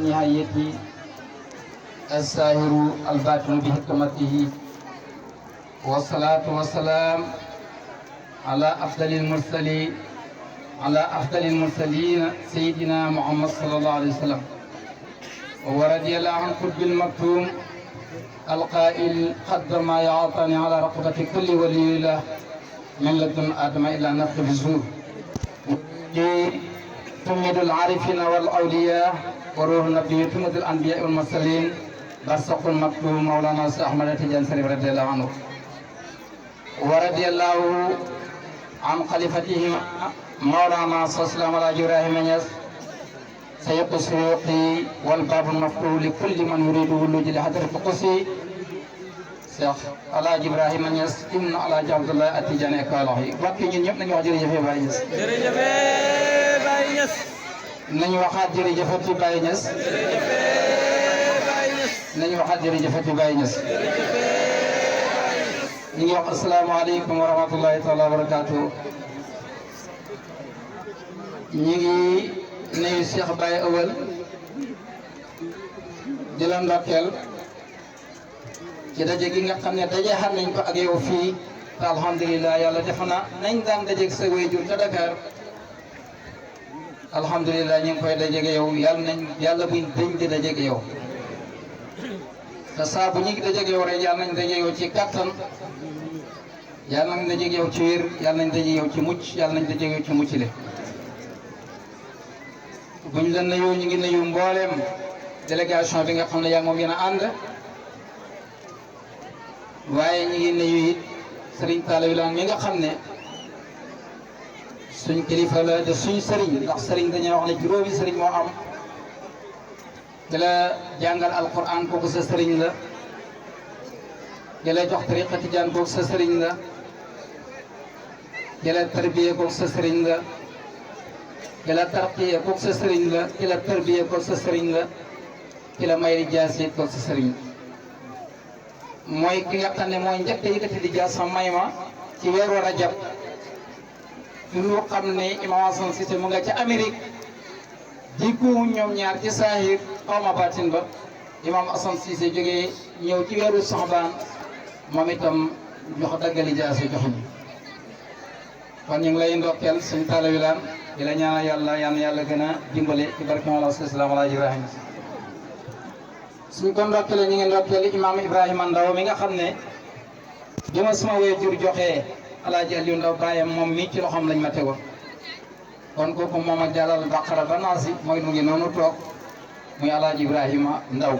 نهاية الساهر الباطن بحكمته والصلاة والسلام على أفضل المرسلين سيدنا محمد صلى الله عليه وسلم ورضي الله عن قطب المكتوم القائل قدر ما يعطاني على رقبة كل ولي الله من لدن آدم إلى نفخ في الزور تمد العارفين والأولياء وروح النبي تمد الأنبياء والمرسلين برزق المكتوم مولانا أحمد تيجان سري رضي الله عنه ورضي الله عن خليفتهم مولانا صلى الله عليه وسلم سيد السيوطي والباب المفتوح لكل من يريد ولوج لحضرة القدسي Cheikh Alaaji Ibrahima Niass ibn Alaaji Abdoulaye Atijani Ekalahi mbokk yi ñun ñëpp nañu wax jërëjëf Baye Niass. jërëjëf Baye Niass. nañu waxaat jërëjëfati Baye Niass. jërëjëf Baye Niass. nañu waxaat jërëjëfati Baye Niass. ñu ngi wax asalaamaaleykum wa rahmatullahi taala wa barakaatu. ñu ngi nuyu Cheikh Baye Awal di la ndokkeel ci daje gi nga xam ne daje xam nañ ko ak yow fii te alhamdulilah yàlla def na nañ daan dajeeg sa wéyjur ca Dakar alhamdulilah ñu ngi koy dajeeg yow yàlla buñ dañ di dajeeg yow te saa bu ñu ngi dajeeg yow rek yàlla nañ dajeeg yow ci kattan yàlla nañ dajeeg yow ci wér yàlla nañ dajeeg yow ci mucc yàlla nañ dajeeg yow ci mucc le buñ la nuyoo ñu ngi nuyu mbooleem délégation bi nga xam ne yaa moom yéen a ànd waaye ñu ngi nuyu it Serigne Talla Wilane mi nga xam ne suñ kilifa la de suñ Serigne ndax Serigne dañuy wax ne juróomi Serigne moo am di la jàngal alquran kooku sa Serigne la di la jox tariqa tijaan kooku sa Serigne la di la tarbiya kooku sa Serigne la di la tarqiya kooku sa Serigne la di la tarbiya kooku sa Serigne la di la may jaasi kooku sa Serigne mooy ki nga xam ne mooy njëkk a yëkkati di jaas sa may ma ci weeru rajab ñu xam ne Imam Hassan Cissé mu nga ca Amérique jikku ñoom ñaar ci saahir xaw ma baatin ba Imam Hassan Cissé jógee ñëw ci weeru Saxbaan moom itam jox daggali jaas yi jox ñu kon ñu ngi lay ndokkeel suñu Talla Wilane di la ñaanal yàlla gën a dimbale ci barke Mawlana sallallahu alayhi wa sallam suñ ko ndokkeele ñu ngi ndokkeeli imaam Ibrahima Ndaw mi nga xam ne jëma suma waajur joxee Alaaji Aliou Ndaw bàyyam moom mi ci loxoom lañ ma tegoon kon kooku moom ak jàllal Baqara ba Naasi mooy mu ngi noonu toog muy Alaaji Ibrahima Ndaw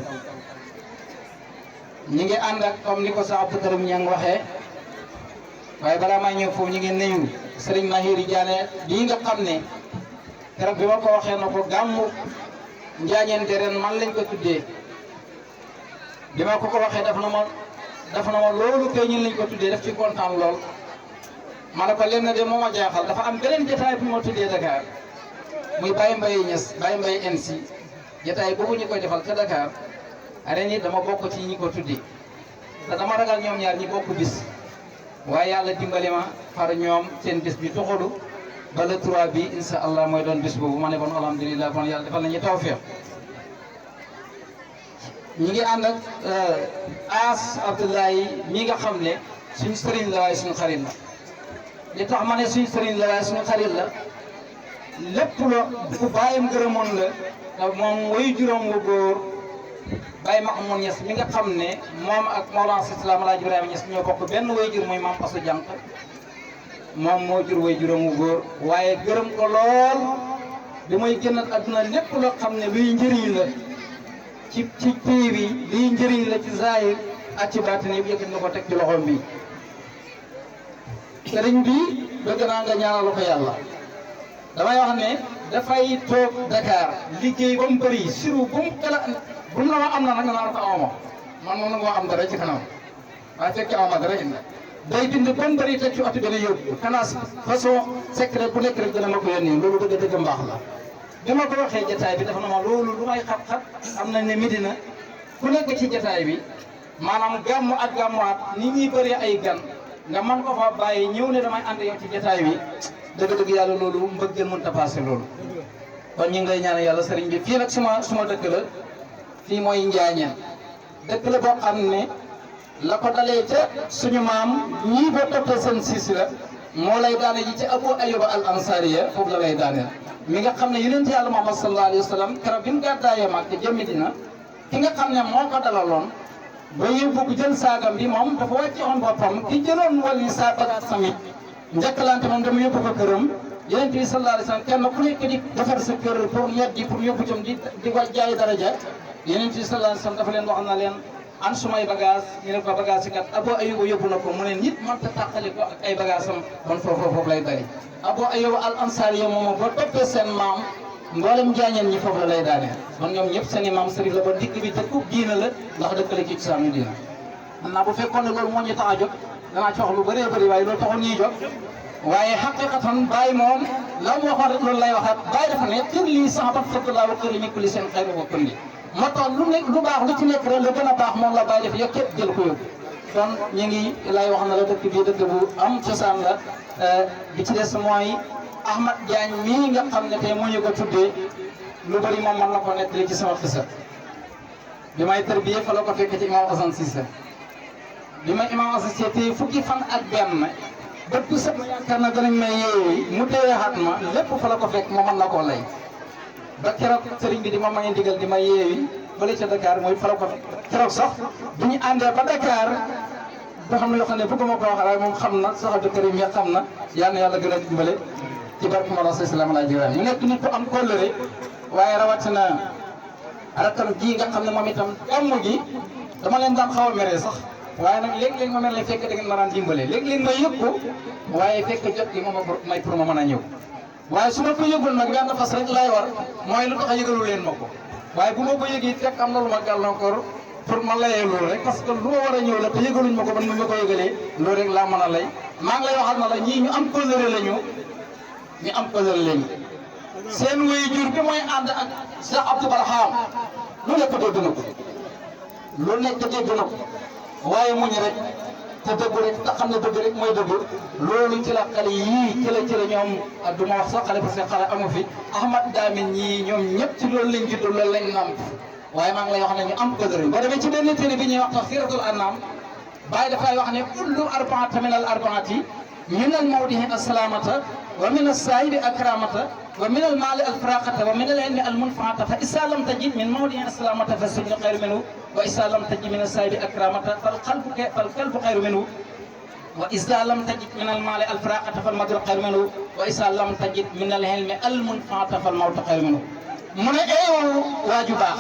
ñi ngi ànd ak comme ni ko sa Abdou Karim Ñang waxee waaye balaa may ñëw foofu ñu ngi nuyu Serigne Mahiri Diané bii nga xam ne keroog bi ma ko waxee na ko gàmmu njaañeente ren man lañ ko tuddee bi ma ko waxee daf na ma loolu kay ñun lañ ko tuddee daf ci kontaan lool ma ne ko lenn de moo ma jaaxal dafa am beneen jotaay bu ma tuddee Dakar muy Baye Mbaye Niass Baye Mbaye NC jotaay boobu ñu koy defal ca Dakar ren it dama bokk ci ñi ko tuddee te dama ragal ñoom ñaar ñi bokk bis waaye yàlla dimbali ma far ñoom seen bis bi toxalu ba le 3 bi incha allah mooy doon bis boobu ma ne kon alhamdulilah kon yàlla defal nañu tawfeex ñi ngi ànd ak As Abdoulaye mi nga xam ne suñ sëriñ la waaye suñu xarit la li tax ma ne suñ sëriñ la waaye suñu xarit la lépp la ku bàyyam gërëmoon la te moom wayu juróom wu góor Baye Mahmoud Niass mi nga xam ne moom ak Mawlana Salaam Alaaji Ibrahima Niass ñoo bokk benn way jur muy maam Asu Jànq moom moo jur way juróom wu góor waaye gërëm ko lool bi muy génn adduna lépp loo xam ne luy njëriñ la ci pays bi lii njëriñ la ci zahir ak ci baatin yëpp yëkkat na ko teg ci loxoom bi sëriñ bi bëgg naa nga ñaanal ko yàlla damay wax ne dafay toog Dakar liggéey ba mu bëri siru bu mu la ma am na nag nga naan ko awma man moom nag moo am dara ci kanam waaye fekk awma dara indi day bind ba mu bëri teg ci oto bi ne yóbbu xanaa façon secret bu nekk rek dina ma ko yónnee loolu dëgg mbaax la bi ma ko waxee jataay bi dafa na ma loolu lu may xat-xat am nañ ne Medina ku nekk ci jataay bi maanaam gàmmu ak gàmmuwaat ni ñuy bëree ay gan nga man ko fa bàyyi ñëw ne damay ànd yow ci jataay bi dëgg-dëgg yàlla loolu mbëggeel mënut a passé loolu kon ñu ngi lay ñaan yàlla sëriñ bi fii nag suma dëkk la fii mooy Njaañeen dëkk la boo xam ne la ko dalee ca suñu maam ñii boo toppee seen siisi la moo lay daane ji ci Abu Ayyuba al Ansariya foofu la lay daaneel mi nga xam ne yonent yàlla Muhammad sallallahu alayhi wa sallam keroog bi mu gàddaayee Makka jëm Medina ki nga xam ne moo ko dalaloon ba yóbbu ko jël saagam bi moom dafa wàcce woon boppam ki jëloon wali saa bagaas tamit njëkkalante moom dama yóbbu ko këram yonent bi sallallahu alayhi wa sallam kenn ku nekk di defar sa kër pour ñoddi pour yóbbu jëm di jaay daraja yonent bi sallallahu alayhi wa sallam dafa leen wax na leen an sumay bagage ñu ne ko bagage yi kat Abu Ayyuba yóbbu na ko mu ne nit mënta tàqali ko ak ay bagage am kon foofu lay dari Abu Ayyuba al Ansariya moom ba toppee seen maam mboolem Njaañeen ñi foofu la lay daaneel kon ñoom ñëpp seen i maam sëriñ la ba digg bi dëkku diina la ndax dëkkale ci saanu diina xam naa bu fekkoon ne loolu moo ñu tax a jóg danaa ci wax lu bëree bëri waaye loolu taxul ñuy jóg waaye xaqiqatan Baye moom la mu waxoon rek loolu lay waxaat Baye dafa ne kër lii saxabat fadlaa wa kër li kulli seen xayru wa kulli moo tax lu nekk lu baax lu ci nekk rek lu gën a baax moom la Baye def yëpp képp jël ko yóbbu kon ñu ngi lay wax na la dëkk bii dëkk bu am cosaan la bi ci des mooy Ahmad Diagne mii nga xam ne tey moo ñu ko tuddee lu bëri moom mën na ko nettali ci sama xisa bi may tarbiyee fa la ko fekk ci imam Assane Cissé bi ma imam Assane Cissé tey fukki fan ak benn bët bu set ma yaakaar na danañ may yeewi mu téye xat ma lépp fa la ko fekk ma mën na koo lay ba keroog sëriñ bi di ma may ndigal di ma yeewi fële ca Dakar mooy fa la ko fekk keroog sax bu ñu àndee ba Dakar boo xam ne yoo xam ne bëgguma ko wax waaye moom xam na sax Dakar yi xam na yal na yàlla gën a dimbale ci barke Mawlana Seydina Limaamu Laay Jibril mu nekk nit ku am kóllëre waaye rawatina rakkam ji nga xam ne moom itam gàmmu gi dama leen daan xaw a mere sax waaye nag léeg-léeg ma mel ne fekk da ngeen ma daan dimbale léeg-léeg ma yëg ko waaye fekk jot gi moom may pour ma mën a ñëw waaye su ma ko yëgul nag benn fas rek laay war mooy lu tax a yëgalu leen ma ko waaye bu ma ko yëgee fekk am na lu ma gàllankoor pour ma layee loolu rek parce que lu ma war a ñëw la te yëgaluñ ma ko man mi ma ko yëgalee loolu rek laa mën a lay maa ngi lay waxal na la ñii ñu am kóllëre la ñu am kóllëre lañu seen wéy jur bi mooy ànd ak Cheikh Abdou Barham lu nekk dégg na ko lu nekk dégg na ko waaye muñ rek te dëgg rek te xam ne dëgg rek mooy dëgg loolu ci la xale yii ci la ñoom du ma wax sax xale parce que xale amu fi Ahmad Damin ñii ñoom ñëpp ci loolu lañ judd loolu lañ namp waaye maa ngi lay wax ne ñu am kóllëre boo demee ci benn téere bi ñuy wax Tafsiratul Anam Baye dafay wax ne kullu arbaata min al arbaati min al mawdihi assalamata wa min as-saahibi akramata wa min al maali al firaqata wa min al ilmi al munfaata fa isa lam tajid min mawdihi assalamata fa sijnu xayru minhu wa isa lam tajid min as-saahibi akramata fal kalbu xayru minhu wa isa lam tajid min al maali al firaqata fal madru xayru minhu wa isa lam tajid min al ilmi al munfaata fal mawtu xayru minhu mu ne eewu waaju baax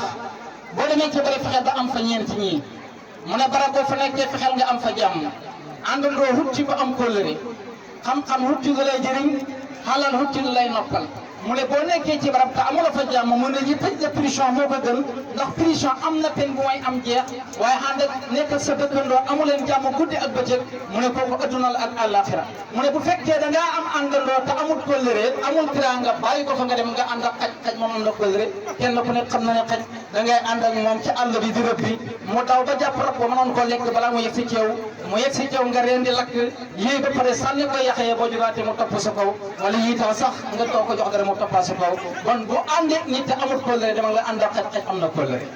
boo demee ci bëri fexeel ba am fa ñeenti ñii mu ne bara boo fa nekkee fexeel nga am fa jàmm àndandoo hut ci ko am kóllëre xam-xam hut ci nga lay jëriñ xalal hut ci nga lay noppal mu ne boo nekkee ci barab te amula fa jàmm mu ne ñu tëj la prison moo ko gën ndax prison am na pen bu may am jeex waaye ànd ak nekkal sa dëkkandoo amu leen jàmm guddi ak bëccëg mu ne kooku adduna la ak àllaaxira mu ne bu fekkee da ngaa am àndandoo te amul kóllëre amul tiraanga bàyyi ko fa nga dem nga ànd ak xaj moom am na kóllëre kenn ku nekk xam na ne xaj da ngay ànd ak moom ci àll bi di rëbbi mu daw ba jàpp rab ba mënoon koo lekk balaa mu yegg si ceew mu yegg si ceew nga reen di lakk yéey ba pare sànni ko yaxee boo jógaatee mu topp sa kaw wala yii tam sax nga toog ko jox dara mu toppaa sa kaw kon bu àndee nit te amul kóllëre dama nga ànd ak xaj am na kóllëre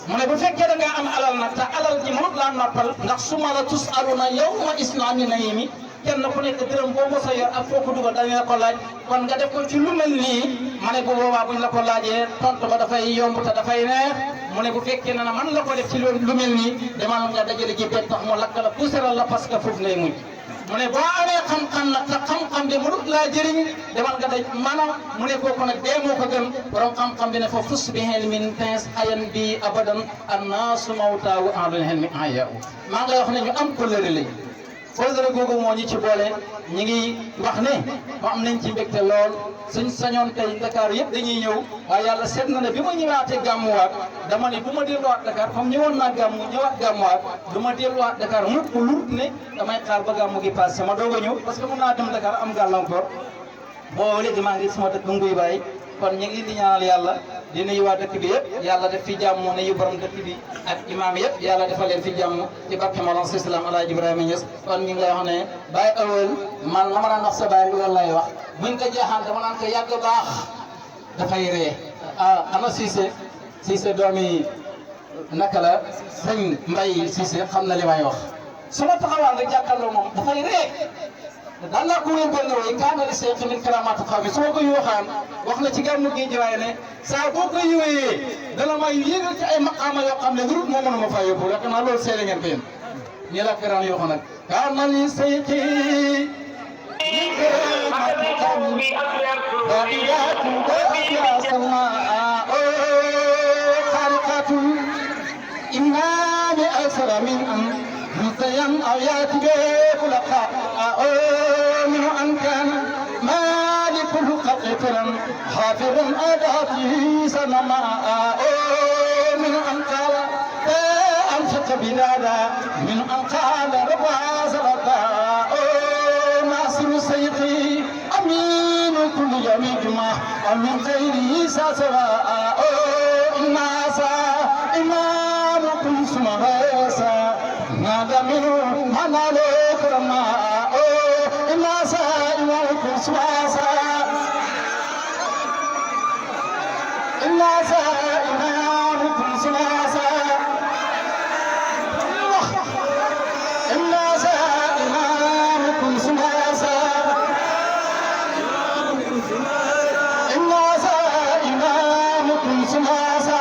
mu ne bu fekkee da ngaa am alal nag te alal ji moom laa noppal ndax suma la tus aluna yawma isnaani nayimi kenn ku nekk dërëm boo mos a yor ak foo ko dugal dañu la ko laaj kon nga def ko ci lu mel nii ma ne bu boobaa buñ la ko laajee tontu ba dafay yomb te dafay neex mu ne bu fekkee ne na man la ko def ci lu mel nii demal nga dajale ji benn tax mu lakk la puusaral la parce que foofu ngay mujj mu ne boo amee xam-xam nag te xam-xam bi mënut laa jëriñ demal nga daj maanaam mu ne kooku nag dee moo ko gën borom xam-xam bi ne fa fus bi helmin tins ayan bi abadan annaasu mawtaawu ahlul helmi ahyaa maa ngi lay wax ne ñu am kóllëre lañ kóllëre googu moo ñu ci boole ñi ngi wax ne mu am nañ ci mbégte lool suñ sañoon tey Dakar yëpp dañuy ñëw waaye yàlla seet na ne bi ma ñëwaatee gàmmuwaat dama ne bu ma delluwaat Dakar comme ñëwoon naa gàmmu ñëwaat gàmmuwaat du ma delluwaat Dakar mukk lu ne damay xaar ba gàmmu gi passé ma doog a ñëw parce que mën naa dem Dakar am gàllankoor boo léegi maa ngi sama dëkk Nguy Baay kon ñu ngi di ñaanal yàlla di nuyu waa dëkk bi yëpp yàlla def fi jàmm nuyu borom dëkk bi ak imaam yëpp yàlla defal leen fi jàmm ci barke Mawlana Seydina Limaamu Laay Ibrahima Niass kon ñu ngi lay wax ne Baye Awel man la ma daan wax sa baay loolu lay wax buñ ko jeexaan dama naan ko yàgg baax dafay ree ana Cissé doomi naka la sëñ Mbay Cissé xam na li may wax su ma taxawaan rek jàkkaarloo moom dafay ree daan naa ko wéy benn way kaana li seex min karaamaatu xaw mi su ma ko yooxaan wax na ci gàmmu gi jiwaay ne saa boo ko yëwee dana may yéegal ci ay maqaama yoo xam ne wurut moo mënuma faa yóbbu rek naa loolu seede ngeen ko yéen nii la ko daan yooxu nag kaana li seexi min karaamaatu xaw mi baqiyaatu ya samaa xaariqaatu inna bi aksara min am مستيم آيات بخلقاء من أن كان مالك قطرا حافظا آياته سنما من أن قال أنفق بلادا من أن قال ربع زلطا ناصر سيقي أمين كل يوم جمعة ومن غيره ساسوا إمامكم سمغاسا هذا منه من عليك رماء إلا سائمكم سواسا إلا سائمكم سواسا إلا سائمكم سواسا إلا سائمكم سواسا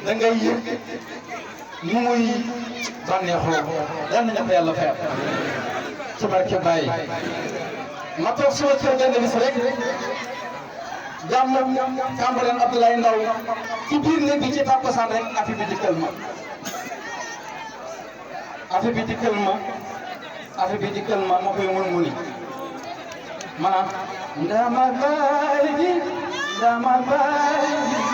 da ngay yëg nu muy bànneexoo yal nañu ko yàlla fayal ci barke Baye ma toog suma kër benn bis rek jàmm Cambérène Abdoulaye Ndaw ci biir néeg bi ci takkusaan rek affaire bi dikkal ma affaire bi dikkal ma ma koy mën maanaam ndama Baye ji ndama Baye ji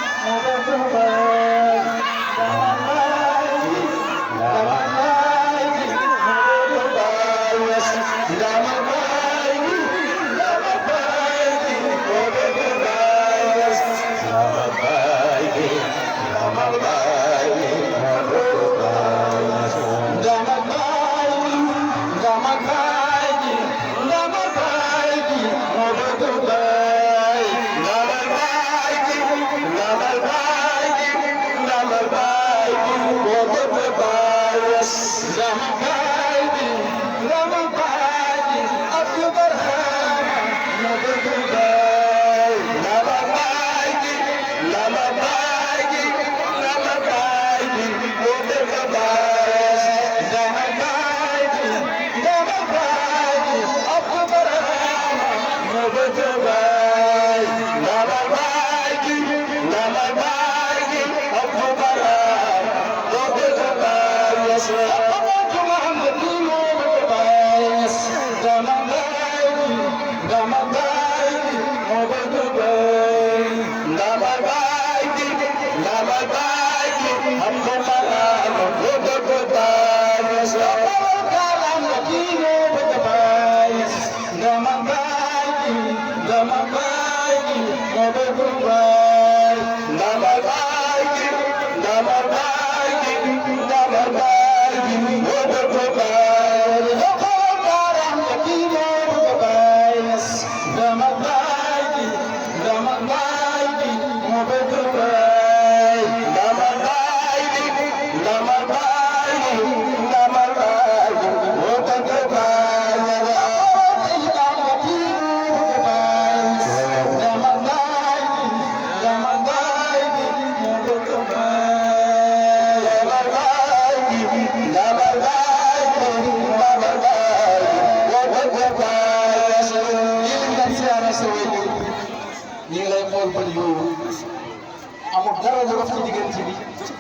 amul dara lu raf ci diggante bi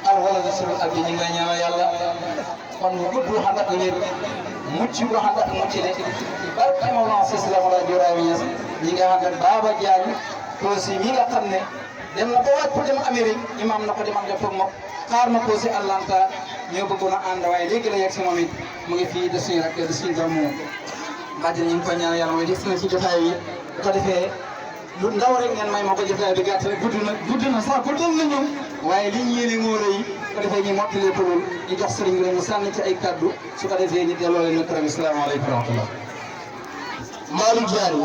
al wala da sirul ak ñu ngi lay ñaanal yàlla kon mu gudd lu ànd ak wér mucc lu ànd ak mucc le barke Mawlana Islam la Ibrahima Niass ñi nga ànd ak Baba Diagne Kossy mi nga xam ne dem na ba waaj pour dem Amérique imam na ko demal nga toog moom xaar ma Kossy Atlanta ñoo bëggoon a ànd waaye léegi la yegg si moom it mu ngi fii de suñu rek de suñu doomu bàjjen ñu ngi koy ñaanal yàlla mooy def na ci jotaay yi bu ko defee lu ndaw rek ngeen may moo ko jotaay bi gàtt rek gudd na sax guddal na ñëw waaye li ñu yéene moo rëy bu ko defee ñu mottalee ko loolu ñu jox sëriñ bi rek mu sànni ci ay kaddu su ko defee ñu delloo leen ne salaamaaleykum wa rahmatullah. Malick Diagne